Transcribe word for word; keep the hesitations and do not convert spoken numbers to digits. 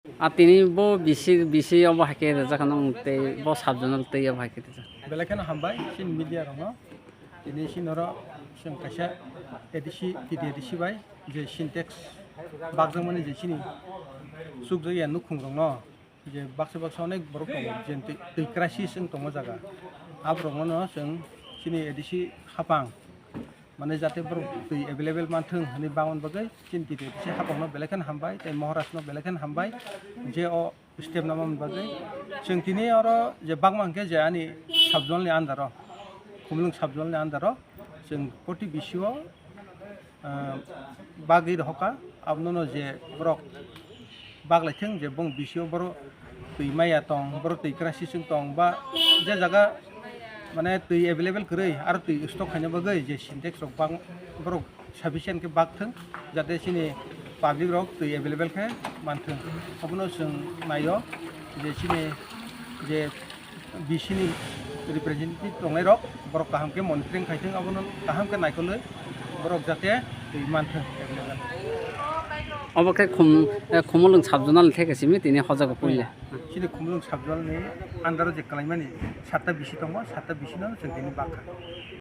A tini bo bisi, bisi obo hai khe rijak nang tei bo sub zonal tei obo hai khe rijak. Belai kheno hambai chini media rokno. Tini chini oro chwng kaisa A D C, T T A D C bai je Sintex bakjakmani je chini chukjakya nukhung rokno je baksa baksa onek borok tongo je twi, twi crisis wng tongo jaga. Aborokno chwng chini A D C hapang mane jate borok twi available manthung hwnwi bangmani bagwi chini T T A D C hapangno belai kheno hambai tei Maharajno belai kheno hambai je o step namani bagwi. Chwng tini oro je bakma hwnkhe je ani sub zonal ni under o, Khumulwng sub zonal ni under o chwng forty B C o, ah, bagwi rohorkha. Abono je borok baklaithwng je bong B C o borok twi maya tong, borok twi crisis wng tong ba je jaga mane twi available kwrwi aro twi stock khaina bagwi je Sintex rok bang borok sufficient khe bakthwng, jate chini public rok twi available khe manthwng. Abono chwng naio je chini je B C ni representative tongnai rok, borok kaham khe monitoring khaithwng, abono kaham khe naikolwi borok jate twi manthwng available. Obo khe Khum-, eh, Khumulwng sub zonal ni theke simi tini hojago puila. Chini Khumulwng sub zonal ni under o je kalaimani satta B C tongo, satta B C no chwng tini bakha.